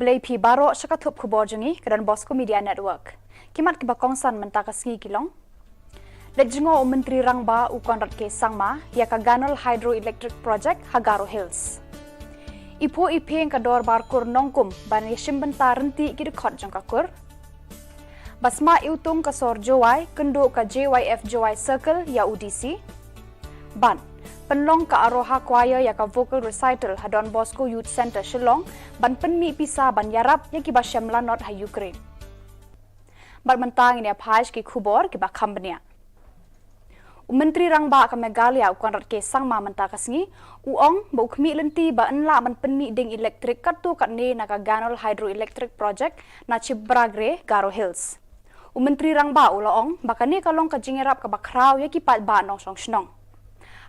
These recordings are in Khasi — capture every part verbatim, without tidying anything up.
Khublei phi baroh sha ka thup khubor jong ngi ka Don Bosco Media Network. Ki mat kiba kongsan mynta ka sngi ki long: Leit jngoh u Myntri Rangbah u Conrad K Sangma ïa ka Ganol Hydroelectric Project ha Garo Hills. Iphuh iphieng ka Dorbar Kur Nongkum ban ïashim bynta ryntih ki dkhot jong ka kur. Ba sma iwtung ka sor Jowai kynduh ka J Y F Jowai Circle ïa u D C. Bad pynlong ka Aroha Choir ïa ka vocal recital ha Don Bosco Youth Centre Shillong ban pynmih pisa ban ïarap ïa kiba shem lanot ha Ukraine. Bad mynta ngin ïa phai sha ki khubor kiba kham bniah. U Myntri Rangbah ka Meghalaya u Conrad K Sangma mynta ka sngi u ong ba u khmih lynti ba yn lah ban pynmih ding elektrik katto katne na ka Ganol Hydroelectric Project na Chibragre, Garo Hills. U Myntri Rangbah u la ong ba kane ka long ka jingïarap kaba khraw ïa ki paidbah nongshong shnong.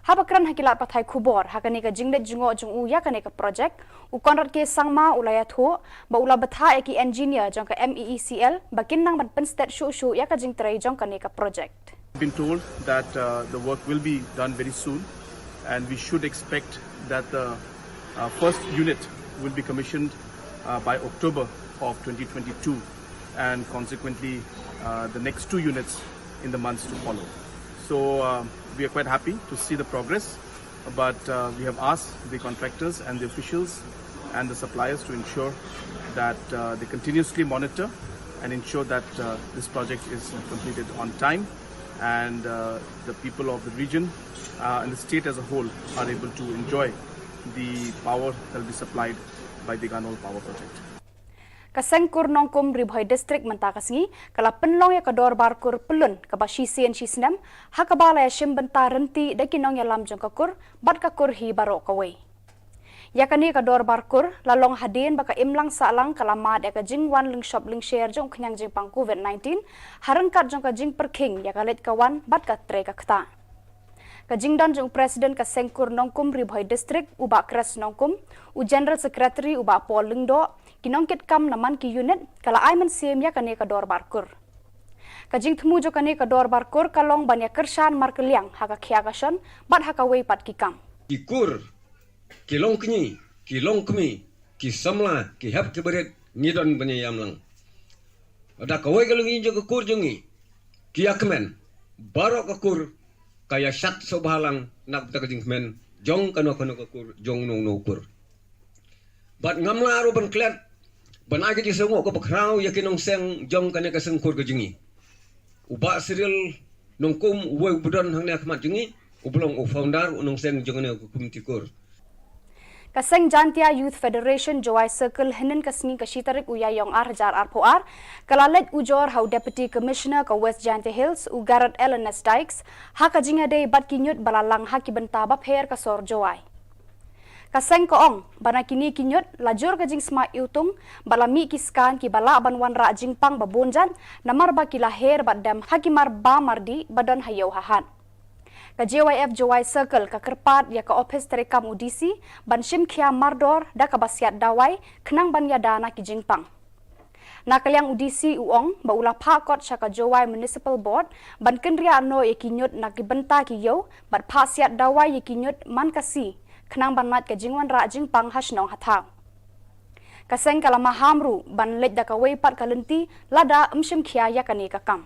Haba kren ha ki lad pathai khubor ha kane ka jingleit jngoh jong u ïa kane ka project, u Conrad K Sangma u la ïathuh ba u la bthah ïa ki engineer jong ka M E E C L ba kin nang ban pynstet shuh shuh ïa ka jingtrei jong kane ka project. Been told that uh, the work will be done very soon, and we should expect that the uh, first unit will be commissioned uh, by October of twenty twenty-two, and consequently uh, the next two units in the months to follow. So uh, we are quite happy to see the progress, but uh, we have asked the contractors and the officials and the suppliers to ensure that uh, they continuously monitor and ensure that uh, this project is completed on time, and uh, the people of the region uh, and the state as a whole are able to enjoy the power that will be supplied by the Ganol Power Project. Ka Seng Kur Nongkum, Ri Bhoi District mynta ka sngi ka la pynlong ïa ka Dorbar Kur Pyllun kaba shisien shisnem, ha kaba la ïashim bynta ryntih da ki nongïalam jong ka kur bad ka kur hi baroh kawei. Ïa kane ka Dorbar Kur la long hadien ba ka imlang sahlang ka la mad ïa ka jingwan lyngshop lyngsher jong u khñiang jingpang COVID nineteen, ha ryngkat jong ka jingpyrkhing ïa ka leit ka wan bad ka trei ka ktah. Ka jingdon jong u President ka Seng Kur Nongkum, Ri Bhoi District, u Bah Kres Nongkum, u General Secretary u Bah Paul Lyngdoh, ki nongkitkam na man ki unit, ka la ai mynsiem ïa kane ka Dorbar Kur. Ka jingthmu jong kane ka Dorbar Kur ka long ban ïakyrshan markylliang ha ka khia ka shon bad ha kawei pat ki kam. Ki kur, ki longkñi, ki longkmie, ki samla, ki hep ki barit, ngi don ban ïa ïam lang. Da kawei ka longkñi jong ka kur jong ngi, ki ïa kmen, baroh ka kur ka ïa shat sngewbha lang na ka bynta ka jingkmen jong kano kano ka kur, jong uno uno u kur. Bad ngam lah ruh ban klet ban ai ka jingsngewnguh kaba khraw ïa ki nongseng jong kane ka Seng Kur ka jong ngi. U Bah Cyril Nongkum, uwei uba don hangne ha khmat jong ngi, uba long u founder, u nongseng jong kane ka komiti kur. Ka Seng Jaintia Youth Federation Jowai Circle hynnin ka sngi ka shi tarik u Ïaïong ar hajar arphew ar ka la leit ujor ha u Deputy Commissioner ka West Jaintia Hills, u Garod L N S Dykes, ha ka jingïadei bad ki ñiut ba la lang ha ki bynta bapher ka sor Jowai. Ka seng ka ong ba na kine ki ñiut la jur ka jingsma iwtung bad la mih ki skan kiba lah ban wanrah jingpang ba bun jan, namar ba ki la her bad dem ha ki mar ba mardi ba don ha ïew ha hat. Ka J Y F Jowai Circle ka kyrpad ïa ka ophis treikam u D C ban shim khia mardor da kaba siat dawai khnang ban ïada na ki jingpang. Na ka liang u D C u ong ba u la phah kot sha ka Jowai Municipal Board ban kynriah noh ïa ki ñiut na ki bynta ki ïew bad phah siat dawai ïa ki ñiut man ka sngi khnang ban lait ka jingwanrah jingpang ha shnong ha thaw. Ka seng ka la maham ruh ban leit da kawei pat ka lynti lada ym shim khia ïa kane ka kam.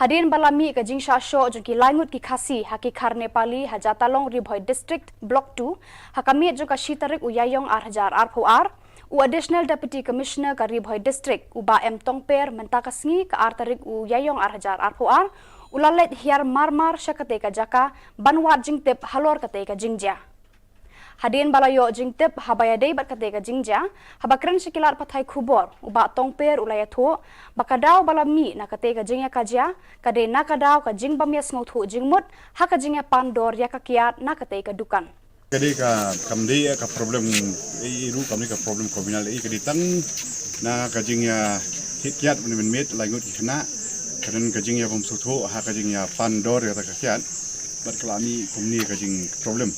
Hadien ba la mih ka jingshah shoh jong ki lai ngut ki Khasi ha ki khar Nepali ha Jatalong, Ri Bhoi District, Block two, ha ka miet jong ka shi tarik u Ïaïong ar hajar arphew ar, u Additional Deputy Commissioner ka Ri Bhoi District, u Bah M Tongper, mynta ka sngi ka ar tarik u Ïaïong ar hajar arphew ar, u la leit hiar marmar sha katei ka jaka ban wad jingtip halor katei ka jingjia. Hadien ba la ïoh jingtip haba ïadei bad katei ka jingjia, haba kren sha ki lad pathai khubor, u Bah Tongper u la ïathuh ba ka daw ba la mih na katei ka jingïakajia ka dei na ka daw ka jingbym ïasngewthuh jingmut ha ka jingïapan dor ïa ka kiad na katei ka dukan. Ka dei ka, kam dei ka problem ei ei ruh, kam dei ka problem communal ei, ka dei tang na ka jingïakiad mynmiet, lai ngut ki khynnah, ka don ka jingïabymsngewthuh ha ka jingïapan dor ïa kata ka kiad. Bad ka la mih kumne ka jingproblem.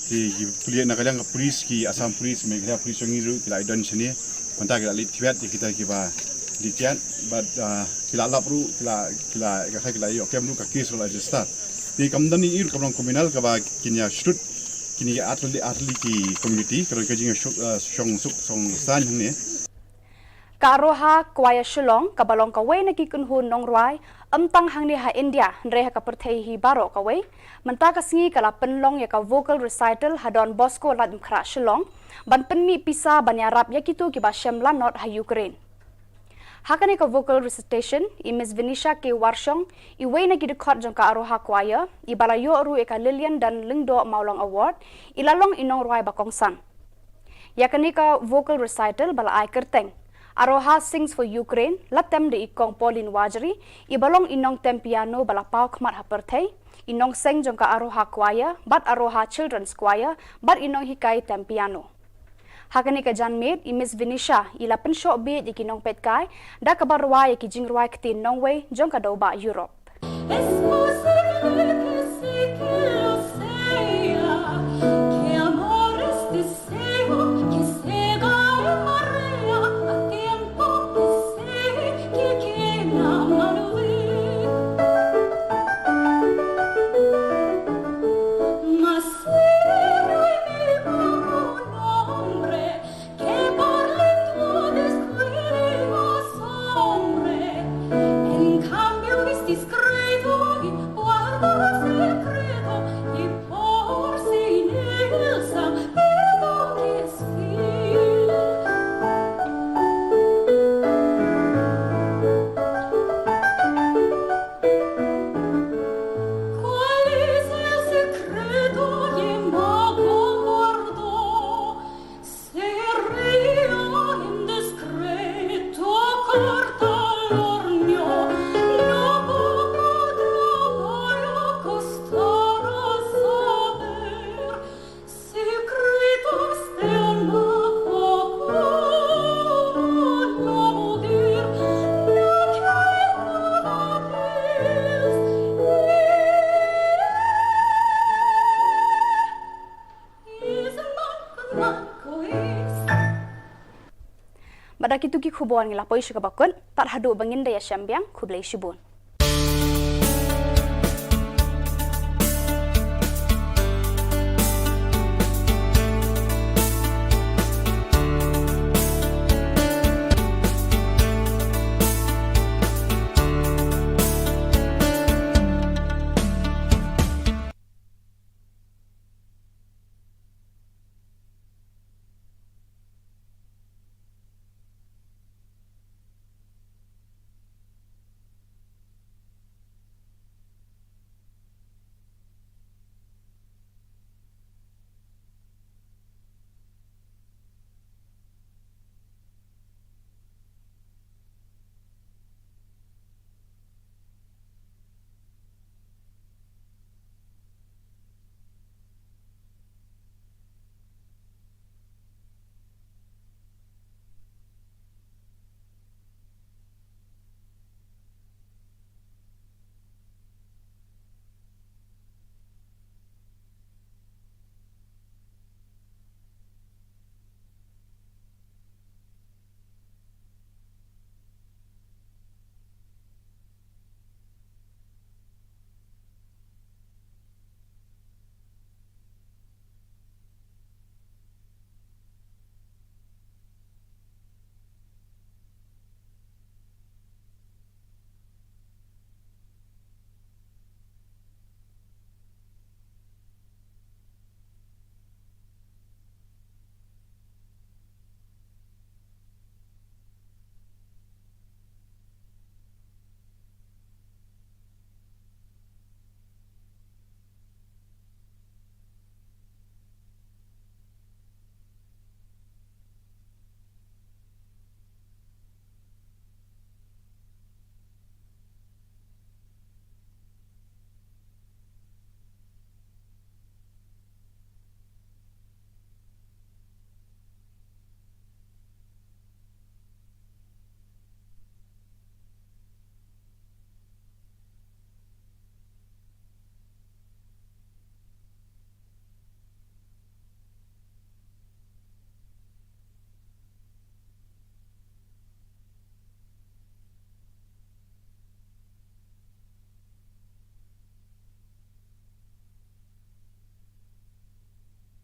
Te ki pule na ka liang ka police, ki Assam Police, Meghalaya Police jong ngi ruh ki la ïadon shane. Mynta ki la leit thied ïa kita kiba dei kiad bad, ah, ki la lap ruh, ki la, ki la, ka, ki la ïoh kem ruh, ka case ruh la register. Te kam don ei ei ruh, kam long criminal kaba kin ïa stud. Kine ki artylli artylli ki community ka don ka jingshong suk shong sain hangne. Ka Aroha Choir Shillong kaba long kawei na ki kynhun nongrwai ym tang hangne ha India hynrei ha ka pyrthei hi baroh kawei, mynta ka sngi ka la pynlong ïa ka vocal recital ha Don Bosco Laitumkhrah Shillong ban pynmih pisa ban ïarap ïa kito kiba shem lanot ha Ukraine. Ha kane ka vocal recitation, i Miss Venetia K Warshong, iwei na ki dkhot jong ka Aroha Choir, iba la ïoh ruh ïa ka Lilian Dan Lyngdoh Mawlong Award, i la long i nongrwai ba kongsan. Ïa kane ka vocal recital ba la ai kyrteng Aroha Sings for Ukraine, la tem da i Kong Pauline Wajri, iba long i nongtem piano ba la paw khmat ha pyrthei, i nongseng jong ka Aroha Choir bad Aroha Children's Choir bad i nonghikai tem piano. Ha kane ka janmiet, i Miss Venetia i la pynshoh bieit ïa ki nongpeitkai da kaba rwai ïa ki jingrwai ktien nongwei jong ka dewbah Europe. Es posible que sí que lo sea, que amores deseo, que se va en marea, a tiempo que sé que queda mal oír. Mas si no hay ningún hombre que por lengua descuide más hombre, en cambio es discreto y guarda secreto y por si Nilsa pedo que es fiel. ¿Cuál es el secreto que Mago guardó? Sería indiscreto cortar el horno, no poco trabajo costaba saber secretos de un mago como no morir, no caer nada es. Bad da kitu ki khubor ngi la poi sha kaba kut, tad haduh ba ngin da ïashem biang, khublei shibun.